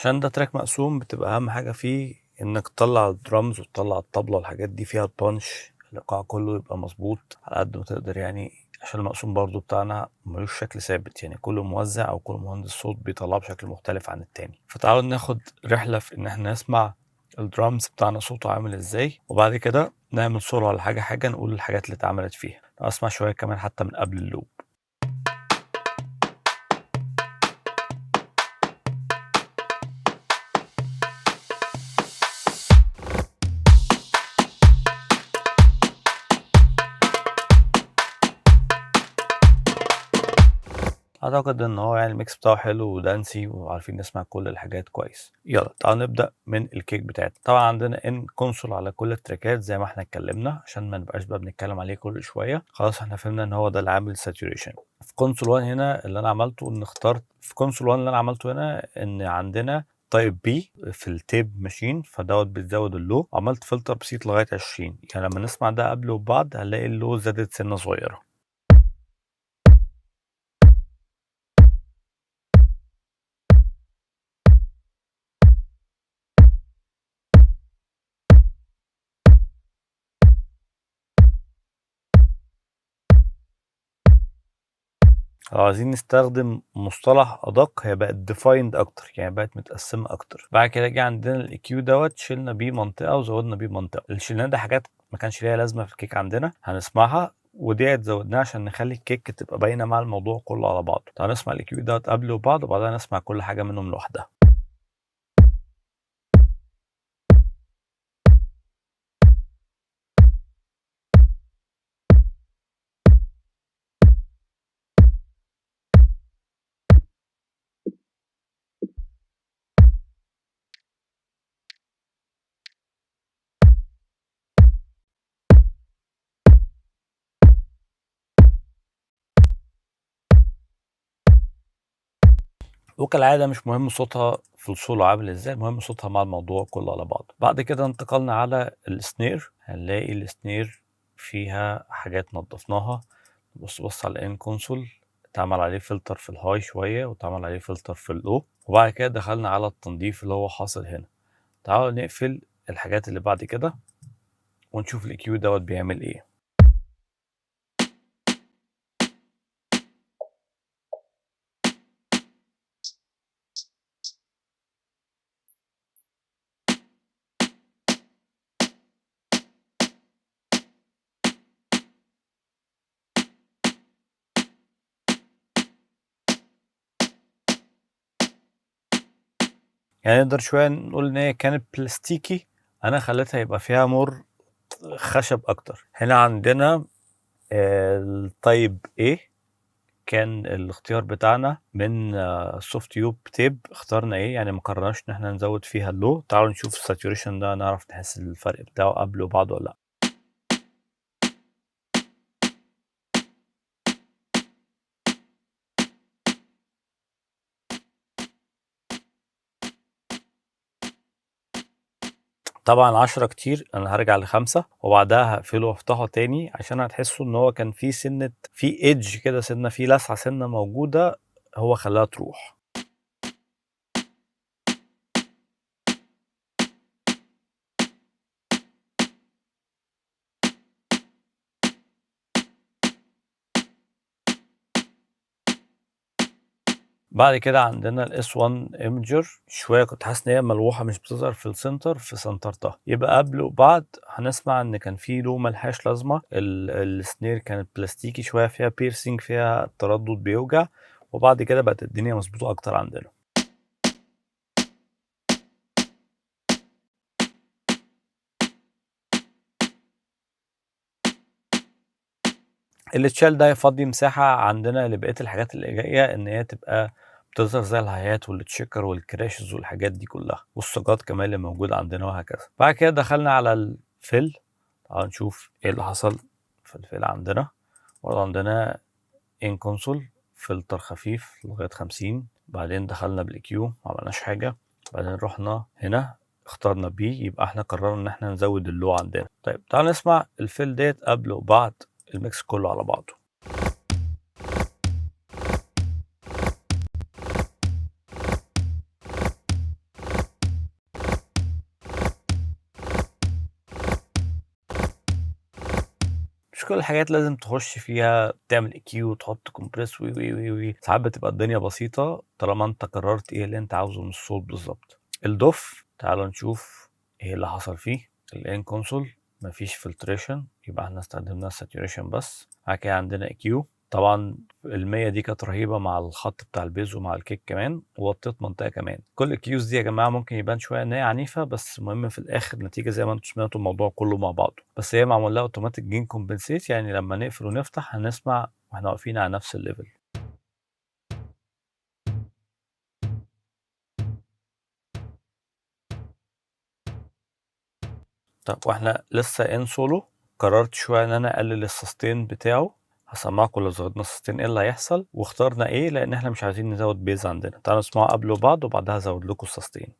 عشان ده track مقسوم، بتبقى اهم حاجة فيه انك تطلع الدرامز وتطلع الطبلة والحاجات دي فيها ال punch، الايقاع كله يبقى مظبوط على قد ما تقدر يعني، عشان المقسوم برضو بتاعنا ملوش شكل ثابت، يعني كل موزع او كل مهندس صوت بيطلعه بشكل مختلف عن التاني. فتعالوا ناخد رحلة في ان احنا نسمع الدرامز بتاعنا صوته عامل ازاي، وبعد كده نعمل صورة على حاجة حاجة نقول الحاجات اللي اتعملت فيها. اسمع شوية كمان حتى من قبل ال loop. اعتقد ان هو يعني ال mix بتاعه حلو و dancey وعارفين نسمع كل الحاجات كويس. يلا تعالوا نبدا من ال kick بتاعتنا. طبعا عندنا in console على كل التراكات زي ما احنا اتكلمنا، عشان ما نبقاش بقى بنتكلم عليه كل شوية. خلاص احنا فهمنا ان هو ده اللي عامل saturation. في console 1 هنا اللي انا عملته ان اخترت في console 1 اللي انا عملته هنا ان عندنا type B في ال tape machine، فدوت بتزود ال low. عملت فلتر بسيط لغاية 20، يعني لما نسمع ده قبل وبعد هنلاقي ال low زادت سنة صغيرة. لو عايزين نستخدم مصطلح ادق هي بقت defined اكتر، يعني بقت متقسمه اكتر. بعد كده جه عندنا ال EQ دوت، شلنا بيه منطقة وزودنا بيه منطقة. اللي شلناه ده حاجات ما كانش ليها لازمه في ال kick عندنا هنسمعها، ودي زودناها عشان نخلي ال kick تبقى باينة مع الموضوع كله على بعضه. تعالوا نسمع ال EQ دوت قبل وبعد، وبعدها نسمع كل حاجة منهم لوحدها. وكالعادة مش مهم صوتها في الصولو عامل ازاي، المهم صوتها مع الموضوع كله على بعضه. بعد كده انتقلنا على ال snare، هنلاقي ال snare فيها حاجات نظفناها. بص بص على ال in console، اتعمل عليه فلتر في ال high شوية واتعمل عليه فلتر في ال low، وبعد كده دخلنا على التنظيف اللي هو حاصل هنا. تعالوا نقفل الحاجات اللي بعد كده ونشوف ال EQ دوت بيعمل ايه. يعني نقدر شوية نقول إن هي كانت بلاستيكي، أنا خليتها يبقى فيها more خشب أكتر. هنا عندنا ال type A، كان الاختيار بتاعنا من Softube tape، اخترنا A، يعني ما قررناش إن احنا نزود فيها ال low. تعالوا نشوف ال saturation ده نعرف نحس الفرق بتاعه قبل وبعد ولا لأ. طبعا 10 كتير، انا هرجع ل5 وبعدها هقفله وافتحه تاني، عشان هتحسوا ان هو كان في سنة، في edge كده، سنة في لسعة، سنة موجودة هو خلاها تروح. بعد كده عندنا ال S1 imager، شوية كنت حاسس ان هي ملوحه مش بتظهر في ال center، في سنترتها. يبقى قبل وبعد هنسمع ان كان في low ملهاش لازمه، ال snare كانت بلاستيكي شوية، فيها piercing، فيها تردد بيوجع، وبعد كده بقت الدنيا مظبوطة اكتر عندنا. اللي اتشال ده يفضي مساحة عندنا لبقية الحاجات اللي جاية، ان هي تبقى بتظهر زي ال hi-hat وال shaker وال crashes والحاجات دي كلها، والصاجات كمان اللي موجودة عندنا وهكذا. بعد كده دخلنا على ال fill، تعالوا نشوف ايه اللي حصل في ال fill عندنا. برضه عندنا in console فلتر خفيف لغاية 50، بعدين دخلنا بال EQ ما عملناش حاجة، بعدين رحنا هنا اخترنا B، يبقى احنا قررنا ان احنا نزود ال low عندنا. طيب تعالوا نسمع ال fill ديت قبل وبعد ال mix كله على بعضه. مش كل الحاجات لازم تخش فيها تعمل EQ وتحط compress و و و و ساعات بتبقى الدنيا بسيطة طالما انت قررت ايه اللي انت عاوزه من الصوت بالظبط. الدف تعالوا نشوف ايه اللي حصل فيه. ال in console مفيش filtration، يبقى احنا استخدمنا saturation بس. بعد كده عندنا EQ، طبعا المية دي كانت رهيبة مع الخط بتاع ال bass ومع ال kick كمان، ووطيت منطقة كمان. كل ال EQs دي يا جماعة ممكن يبان شوية ان هي عنيفة، بس المهم في الاخر النتيجة زي ما انتم سمعتوا الموضوع كله مع بعضه. بس هي معمول لها automatic gain compensate، يعني لما نقفل ونفتح هنسمع واحنا واقفين على نفس ال level. طب واحنا لسه in solo، قررت شوية ان انا اقلل ال sustain بتاعه. هسمعكم لو زودنا ال sustain ايه اللي هيحصل، واخترنا ايه لان احنا مش عايزين نزود bass عندنا. تعالوا نسمعه قبل وبعد، وبعدها ازود لكم ال sustain.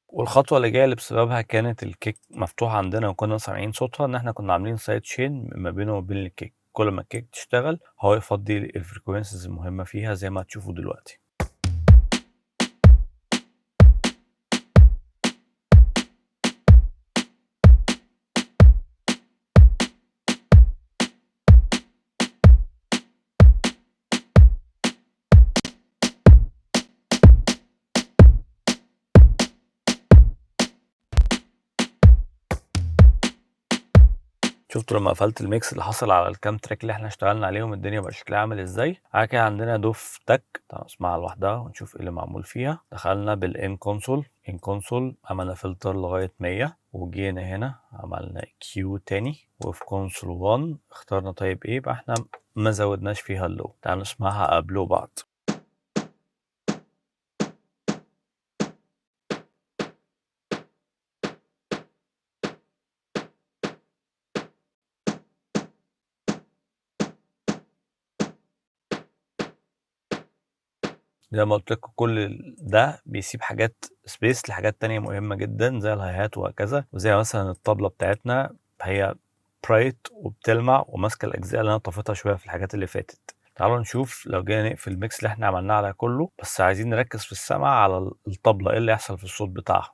والخطوة اللي جاية اللي بسببها كانت ال kick مفتوحة عندنا وكنا سامعين صوتها، ان احنا كنا عاملين side chain ما بينه وبين ال kick. كل ما ال kick تشتغل هو يفضي ال frequencies المهمة فيها زي ما هتشوفوا دلوقتي. شفتوا لما قفلت ال mix اللي حصل على الكام track اللي احنا اشتغلنا عليهم الدنيا بقى شكلها عامل ازاي. بعد كده عندنا دف تك، تعالوا نسمعها لوحدها ونشوف ايه اللي معمول فيها. دخلنا بال in console، in console عملنا فلتر لغاية 100، وجينا هنا عملنا EQ تاني، وفي console 1 اخترنا type A، يبقى احنا ما زودناش فيها ال low. تعالوا نسمعها قبل وبعد. زي ما قلت لكم كل ده بيسيب حاجات space لحاجات تانية مهمة جدا زي ال hi-hat وهكذا، وزي مثلا الطبلة بتاعتنا هي bright وبتلمع وماسكة الأجزاء اللي أنا طفيتها شوية في الحاجات اللي فاتت. تعالوا نشوف لو جينا نقفل ال mix اللي احنا عملناه على كله، بس عايزين نركز في السمع على الطبلة ايه اللي يحصل في الصوت بتاعها.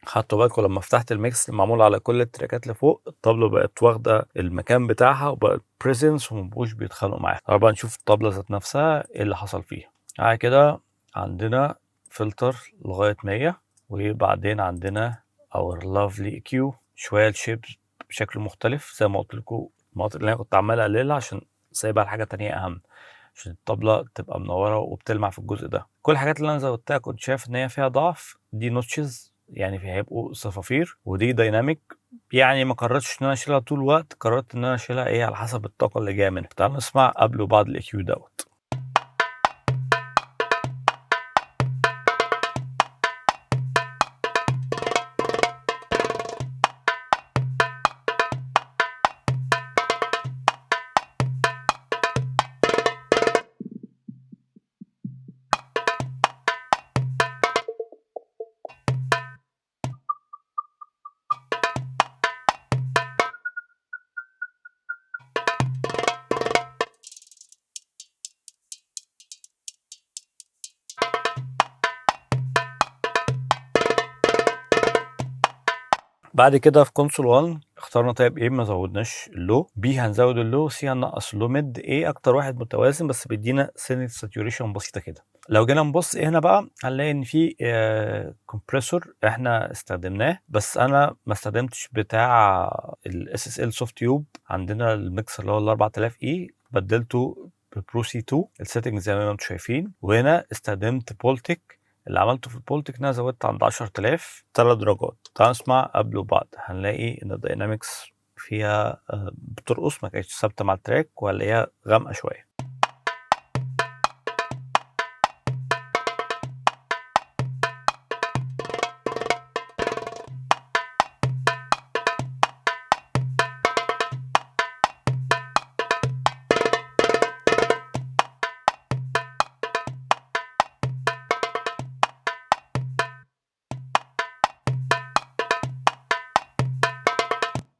خدتوا بالكم لما فتحت ال mix المعمول على كل التراكات اللي فوق الطبلة بقت واخدة المكان بتاعها وبقت presence ومبقوش بيتخانقوا معاها. تعالوا بقى نشوف الطبلة ذات نفسها ايه اللي حصل فيها. بعد كده عندنا فلتر لغاية 100، وبعدين عندنا our lovely EQ، شوية ال shape بشكل مختلف زي ما قلت لكم. المناطق اللي انا كنت عمال اقللها عشان سايبها لحاجة تانية اهم، عشان الطبلة تبقى منورة وبتلمع في الجزء ده. كل الحاجات اللي انا زودتها كنت شايف ان هي فيها ضعف، دي notches يعني في هيبقوا صفافير، ودي dynamic، يعني ما قررتش ان انا اشيلها طول الوقت، قررت ان انا اشيلها ايه على حسب الطاقة اللي جاية منها. تعالوا نسمع قبل وبعد ال EQ دوت. بعد كده في console 1 اخترنا type A، ما زودناش ال low، B هنزود ال low، C هننقص ال low mid، A اكتر واحد متوازن بس بيدينا سنة saturation بسيطة كده. لو جينا نبص هنا بقى هنلاقي ان في compressor احنا استخدمناه، بس انا ما استخدمتش بتاع ال SSL Softube. عندنا الميكسر اللي هو ال 4000 E بدلته ب Pro C 2 ال setting زي ما انتم شايفين، وهنا استخدمت Pultec. اللي عملته في ال Pultec ان انا زودت عند 10000 3 درجات. تعالوا نسمع قبل وبعد، هنلاقي ان ال dynamics فيها بترقص، ما كانتش ثابتة مع ال track وهنلاقيها غامقه شوية.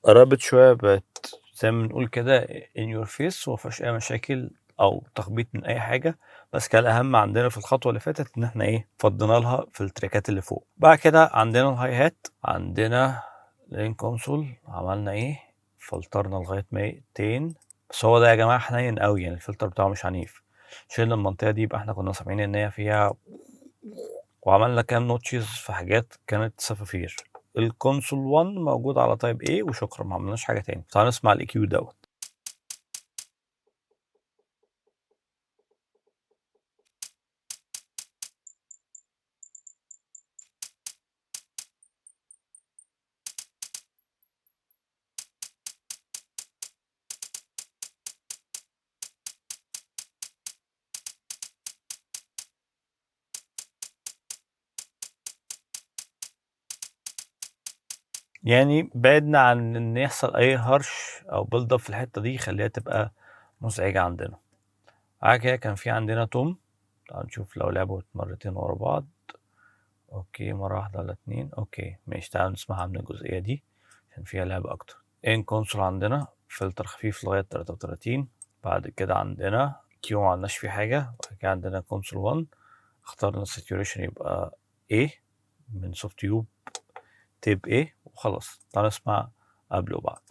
قربت شوية، بقت زي ما بنقول كده in your face وما فيهاش اي مشاكل او تخبيط من اي حاجه. بس كان الاهم عندنا في الخطوة اللي فاتت ان احنا ايه، فضينا لها في التراكات اللي فوق. بعد كده عندنا ال hi hat، عندنا ال in console، عملنا ايه، فلترنا لغاية 200. بس هو ده يا جماعة حنين قوي، يعني الفلتر بتاعه مش عنيف. شلنا المنطقة دي، يبقى احنا كنا سامعين ان هي فيها، وعملنا كام notches في حاجات كانت صفافير. ال console 1 موجود على type A وشكرا، ما عملناش حاجة تاني. تعالوا نسمع ال EQ دوت. يعني بعدنا عن ان يحصل اي harsh او build up في الحتة دي خليها تبقى مزعجة عندنا. بعد كده كان في عندنا tom، تعال نشوف لو لعبوا مرتين ورا بعض. okay، مرة واحدة ولا اتنين. okay ماشي، تعالوا نسمعها من الجزئية دي عشان فيها لعب اكتر. in console عندنا فلتر خفيف لغاية 33. بعد كده عندنا Q ما عندناش فيه حاجة. بعد كده عندنا console 1، اخترنا ال saturation يبقى A من Softube tape A وخلاص. تعالوا نسمع قبل وبعد.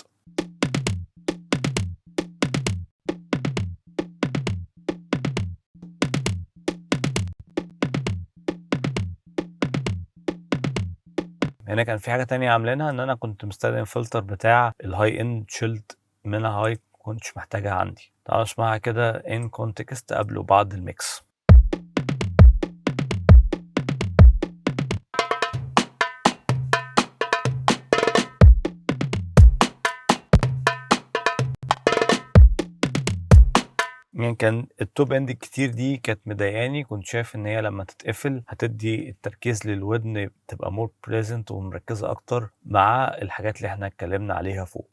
هنا كان في حاجة تانية عاملينها، ان انا كنت مستخدم فلتر بتاع ال high end شلت منها high كنتش محتاجها عندي. تعالوا نسمعها كده in context قبل وبعد ال mix. يعني كان ال top end الكتير دي كانت مضايقاني، كنت شايف ان هي لما تتقفل هتدي التركيز للودن، تبقى more present ومركزه اكتر مع الحاجات اللي احنا اتكلمنا عليها فوق.